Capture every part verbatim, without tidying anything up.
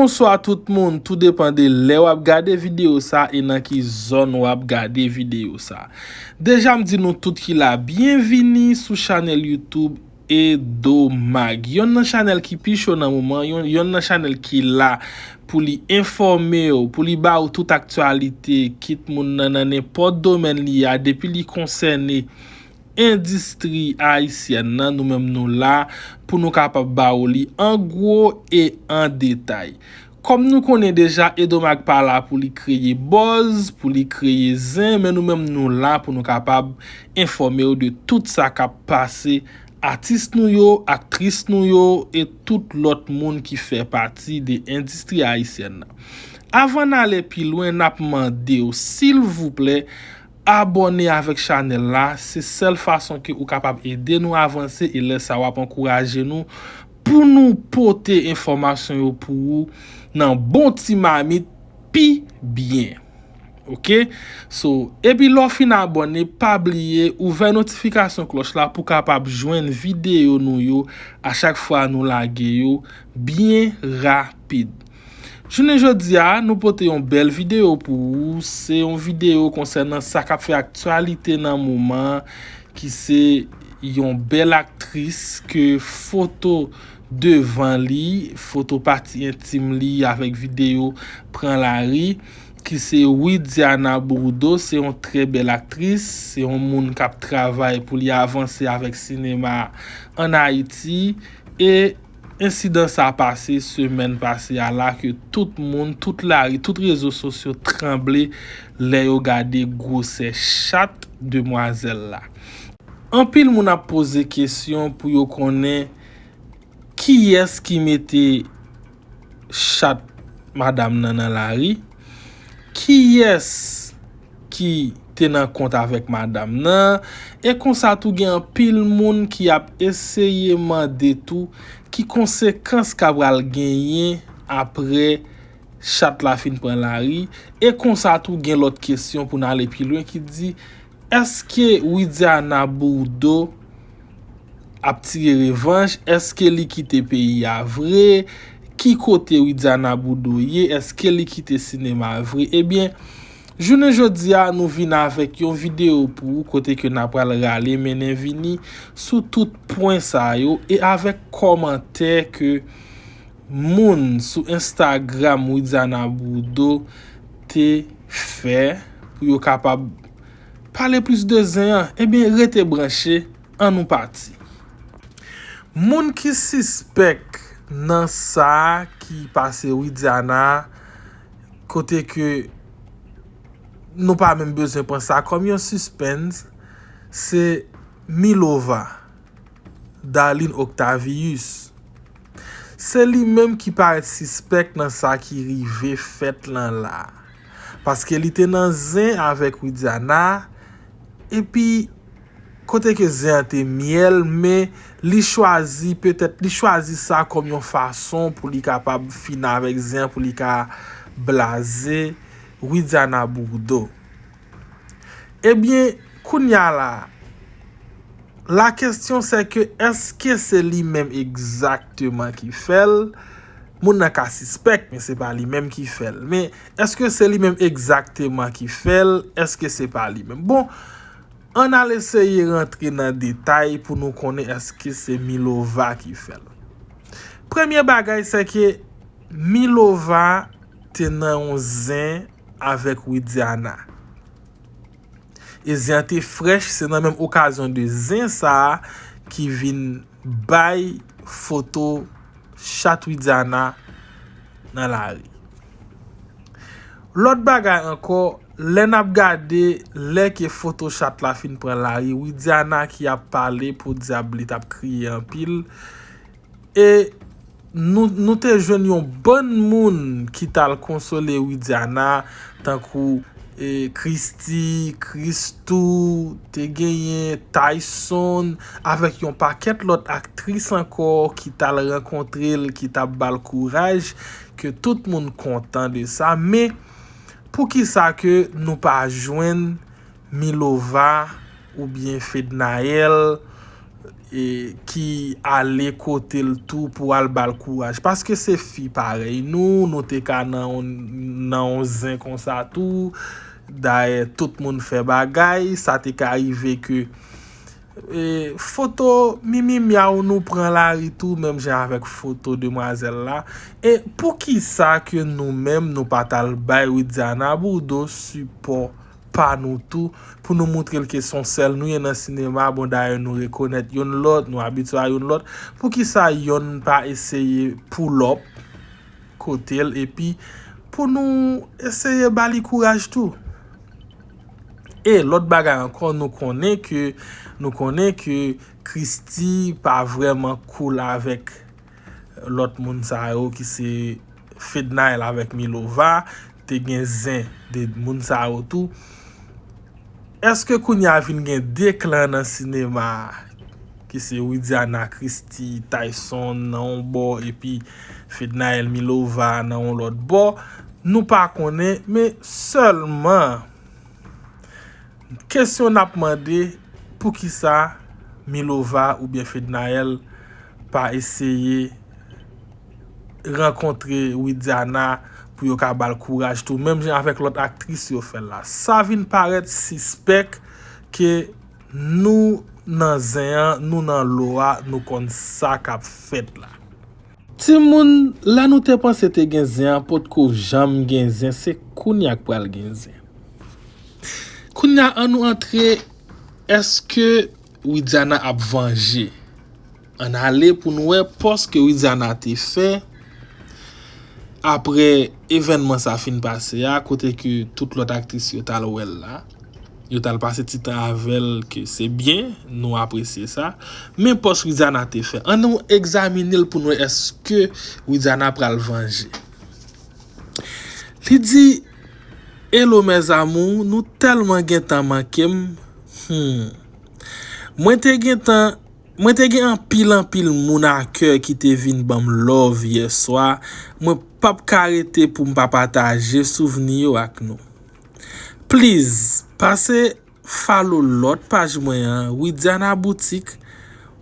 Bonswa tout moun, tou depann de lè w ap gade videyo sa e nan ki zòn w ap gade videyo sa. Deja m di nou tout ki la, byenvini sou chanèl YouTube Edo Mag. Yonn nan chanèl ki pi cho nan moman, yon, yonn nan chanèl ki la pou li enfòme w, pou li ba w tout aktyalite, kit moun nan nan nenpòt domèn li a, depi li konsène endistri ayisyèn nan, nou menm nou la pou nou kapab ba w li an gwo e an detay. Kòm nou konnen deja, Edo Mag pa la pou li kreye buzz, pou li kreye zen, men nou menm nou la pou nou kapab enfòme w de tout sa k ap pase atis nou yo, aktris nou yo e tout lòt moun ki fè pati de endistri ayisyèn nan. Avan n ale pi lwen, n ap mande w, silvouplè, abòne avèk chanèl la. Se sèl fason ke ou kapab ede nou avanse e lè sa w ap ankouraje nou pou nou pote enfòmasyon yo pou ou nan bon ti mamit pi byen. Ok? So, epi lè w fin abòne, pa bliye ouvè notifikasyon klòch la pou w kapab jwenn videyo nou yo a chak fwa nou lage yo byen rapid. Jounen jodi a, nou pote yon bèl videyo pou ou. Se yon videyo konsènan sa k ap fè aktyalite nan moman an, ki se yon bèl aktris ke foto devan li, foto pati entim li avèk videyo pran lari, ki se Widiana Bourdeau. Se yon trè bèl aktris, se yon moun k ap travay pou li avanse avèk sinema ann Ayiti. E ensidan sa pase semèn pase a la ke tout moun, tout lari, tout rezo sosyo tranble lè yo gade gwosè chat demwazèl la. Anpil moun ap poze kesyon pou yo konnen kiyès ki mete chat madanm nan nan lari, kiyès ki te nan kont avèk madanm nan, e konsa tou gen anpil moun ki ap eseye mande tou ki konsekans ka pral genyen apre chat la fin pran lari, e konsa tou gen lòt kesyon pou n ale pi lwen ki di, èske Widiana Bourdeau ap tire revanj? Èske li kite peyi a vre? Ki kote Widiana Bourdeau ye? Èske li kite sinema vre? Ebyen, jounen jodi a, nou vin avèk yon videyo pou ou kote ke n a pral rale mennen vini sou tout pwen sa yo e avèk kòmantè ke moun sou Instagram Widiana Bourdeau te fè pou yo kapab pale plis de zen an. Ebyen, rete branche, ann nou pati. Moun ki sispèk nan sa ki pase Widiana, kote ke nou pa menm bezwen pran sa kòm yon suspens, se Milova, Darline Octavius. Se li menm ki parèt sispèk nan sa ki rive fèt lan la. Paske li te nan zen avèk Widiana, epi kote ke zen an te myèl, men li chwazi, petèt, li chwazi sa kòm yon fason pou li kapab fini avèk zen an, pou li ka blaze Widiana Bourdeau. Ebyen, kounye a la, la question c'est que, èske se li menm egzakteman ki fè l? Moun nan ka sispèk, men se pa li menm ki fè l. Men, èske se li menm egzakteman ki fè l? Èske se pa li menm? Bon, ann al eseye rantre nan detay pou nou konnen èske se Milova ki fè l. Premye bagay, se ke Milova te nan yon zen avèk Widiana. E zen an te frèch, se nan menm okazyon de zen sa a ki vin bay foto chat Widiana nan lari. Lòt bagay ankò, lè n ap gade, lè ke foto chat la fin pran lari, Widiana ki ap pale, podyab li t ap kriye anpil. E nou, nou te jwenn yon bann moun ki t al konsole Widiana, tankou, e, Christie, Christoo, te genyen Tyson, avèk yon pakèt lòt aktris ankò ki t al rankontre l, ki t ap ba l kouraj, ke tout moun kontan de sa. Men, poukisa ke nou pa jwenn Milova oubyen Fednaelle e, ki ale kote l tou pou al ba l kouraj. Paske se fi parèy nou, nou te ka nan yon, nan yon zen konsa tou. Dayè, tout moun fè bagay, sa te ka rive ke, e, foto Mimi Myaw nou pran lari tou, menm jan avèk foto demwazèl la. E poukisa ke nou menm, nou pa t al bay Widiana Bourdeau sipò pa nou tou, pou nou moutre l ke se yon sèl nou ye nan sinema? Bon, dayè, nou rekonèt youn lòt, nou abitye a youn lòt. Poukisa yonn pa eseye pull up kote l, epi pou nou eseye ba li kouraj tou? E lòt bagay ankò, nou konnen ke, nou konnen ke Christie pa vrèman cool avèk lòt moun sa yo ki se Fednaelle avèk Milova, te gen zen de moun sa yo tou. Èske kounye a vin gen de klan nan sinema a, ki se Widiana, Christie, Tyson nan yon bò, epi Fednaelle, Milova nan yon lòt bò? Nou pa konnen, men sèlman, kesyon n ap mande, poukisa Milova oubyen Fednaelle pa eseye rankontre Widiana pou yo ka ba l kouraj tou, menm jan avèk lòt aktris yo fè l la? Sa vin parèt sispèk ke nou nan zen an, nou nan lo a, nou konn sa k ap fèt la. Timoun, lè nou te panse te gen zen an, potko janm gen zen, se kounye a k pral gen zen. Kounye a, ann nou antre, èske Widiana ap vanje? Ann ale pou n wè pòs ke Widiana te fè apre evènman sa fin pase a, kote ke tout lòt aktris yo t al wè l la. Yo t al pase ti tan avè l, ke se byen, nou apresye sa. Men pòs Widiana te fè. Ann nou egzamine l pou n wè èske Widiana pral vanje. Li di, "Hello mes amours, nou tèlman gentan manke m. Hmm. Mwen te gentan, mwen te gen anpil, anpil moun a kè ki te vin ban m love yè swa. Mwen p ap ka rete pou m pa pataje souvni yo ak nou. Please, pase follow lòt paj mwen an, Widiana Boutique.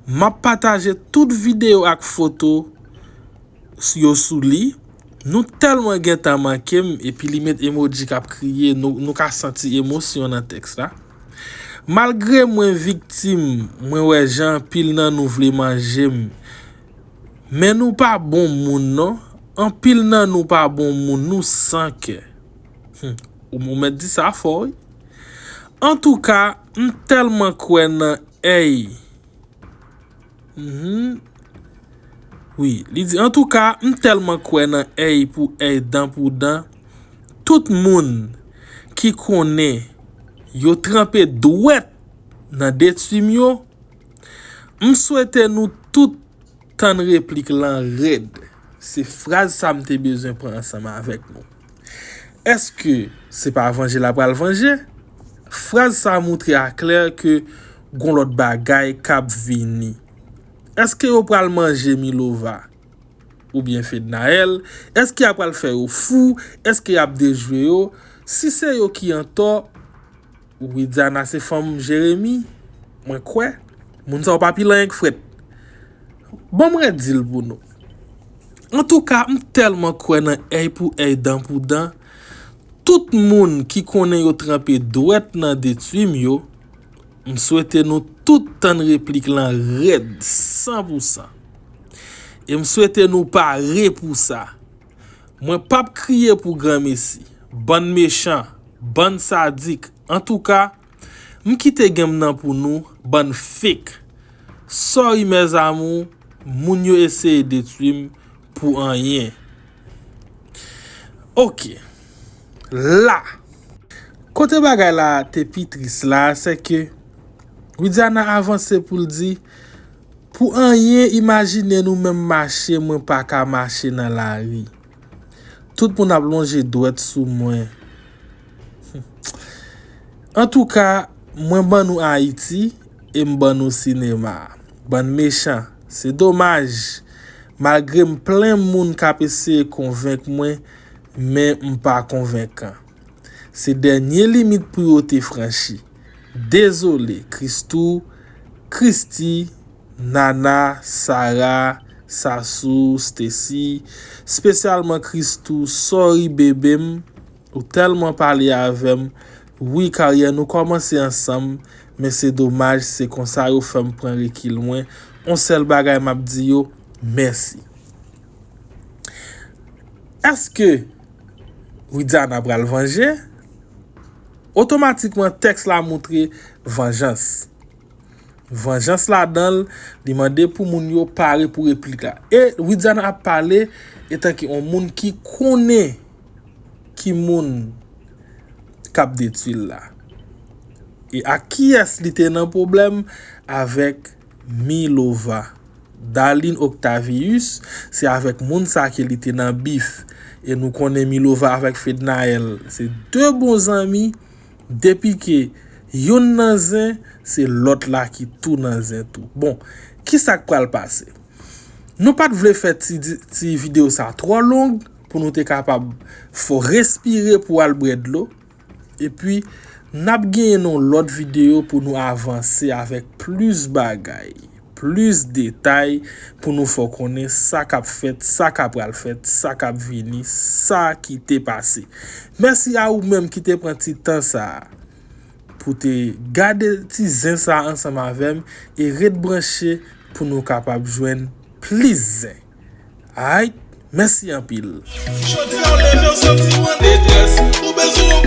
M ap pataje tout videyo ak foto yo sou li. Nou tèlman gentan manke m," epi li met emoji k ap kriye, nou, nou ka santi emosyon nan tèks la. "Malgre mwen viktim, mwen wè jan anpil nan nou vle manje m. Men nou pa bon moun non. Anpil nan nou pa bon moun, nou san kè." Hmm. Ou, ou mèt di sa fò, wi. Antouka, m tèlman kwè nan èy. Mhm. Wi, li di, "Antouka, m tèlman kwè nan èy pou èy, dan pou dan. Tout moun ki konnen yo tranpe dwèt nan detwi m yo, m swete nou tout tann replik lan rèd." Se fraz sa m te bezwen pran ansanm avèk nou. Èske se pa vanje l ap pral vanje? Fraz sa a moutre aklè ke gon lòt bagay k ap vini. Èske yo pral manje Milova oubyen Fednaelle? Èske y ap pral fè yo fou? Èske y ap dejwe yo? Si se yo ki antò, Widiana se fanm Jeremi, mwen kwè. Moun sa yo pa pi lan k frèt. Ban m redi l pou nou. Antouka, m tèlman kwè nan èy pou èy, dan pou dan. Tout moun ki konnen yo tranpe dwèt nan detwi m yo, m swete nou tout tann replik lan rèd, san pou san. E m swete nou pare pou sa. Mwen p ap kriye pou granmesi. Bann mechan, bann sadik. Antouka, m kite game nan pou nou, bann fake. Sorry mes amours, moun yo eseye detwi m pou anyen. Oke. La. Kote bagay la te pi tris la, se ke Widiana avanse pou l di, "Pou anyen, imajine nou menm mache, mwen pa ka mache nan lari. Tout moun ap lonje dwèt sou mwen." Antouka, mwen ban nou Ayiti e m ban nou sinema. Bann mechan, se domaj. Malgre m plen moun k ap eseye konvenk mwen, men m pa konvenkan. Se dènye limit pou yo te franchi. Dezole, Christou, Christie, Nana, Sara, Sasou, Stacy, espesyalman Christoo, sorry bebe m, ou tèlman pale avè m. Wi, karyè nou kòmanse ansanm, men se domaj, se konsa yo fè m pran rekil mwen. On sèl bagay m ap di yo, mèsi. Èske Widiana pral vanje? Otomatikman, tèks la montre vanjans. Vanjans ladan l, li mande pou moun yo pare pou replik la. E Widiana ap pale etanke yon moun ki konnen ki moun k ap detwi l la. E ak kiyès li te nan pwoblèm? Avèk Milova. Darline Octavius, se avèk moun sa ke li te nan bif. E nou konnen Milova avèk Fednaelle, se de bon zanmi. Depi ke youn nan zen, se lòt la ki tou nan zen tou. Bon, ki sa k pral pase? Nou pa t vle fè ti, di- ti videyo sa twò long pou nou te kapab fò respire pou al bwè dlo. Epi, n ap genyen yon lòt videyo pou nou avanse avèk plis bagay, plis detay pou nou fè w konnen sa k ap fèt, sa k ap pral fèt, sa k ap vini, sa ki te pase. Mèsi a ou menm ki te pran ti tan sa a pou te gade ti zen sa a ansanm avè m e ret branche pou nou kapab jwenn plis zen. Alright, mèsi anpil. Jodi a w leve w santi w an detrès, ou bezwen